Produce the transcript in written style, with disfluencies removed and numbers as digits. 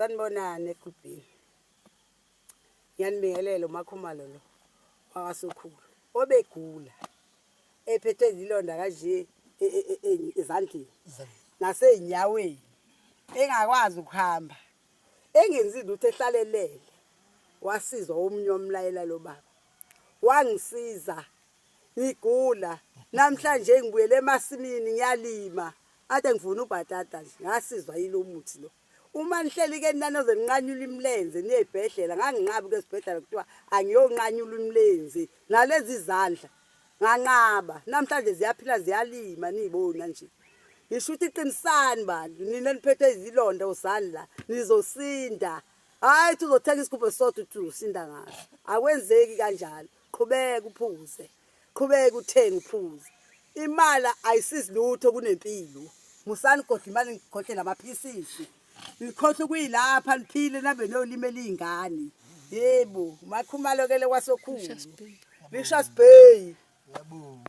Sanibonani egubhini. Ngiyanibingelela uMakhumalo lo wakaSokhulu obegula ephethwe izilonda kanje ezandleni nasey'nyaweni engakwazi ukuhamba engenzi lutho ehlalelele wasizwa omunye wamlayela lo baba wangisiza ngigula namhlanje ngibuyele emasimini ngiyalima ade ngivuna ubhatata nje ngasizwa yilo muthi lo Uma nihleli ke nanoze ninqanyula imilenze niye ezibhedlela nganginqaba ukuya esibhedlela kuthiwa angiyonqanyula imilenze nalezi zandla nganqaba namhlanje ziyaphila ziyalima niyibona nje ngisho ukuthi qinisani bantu nina niphethwe izilonda osani la nizosinda hayi uthi uzothenga isigubhu esisodwa uthi uzosinda ngaso akwenzeki kanjalo qhubeka uphuze Qhubeka uthenge uphuze. Imali ayisizi lutho kunempilo. Musani godla imali ngigodle namaphisisi. Nikhohle ukuyilapha niphile nabe nolimi eliyingane. Yebo, makhumalo ke le kwasokhulu. Lisha sibheyi. Yabo.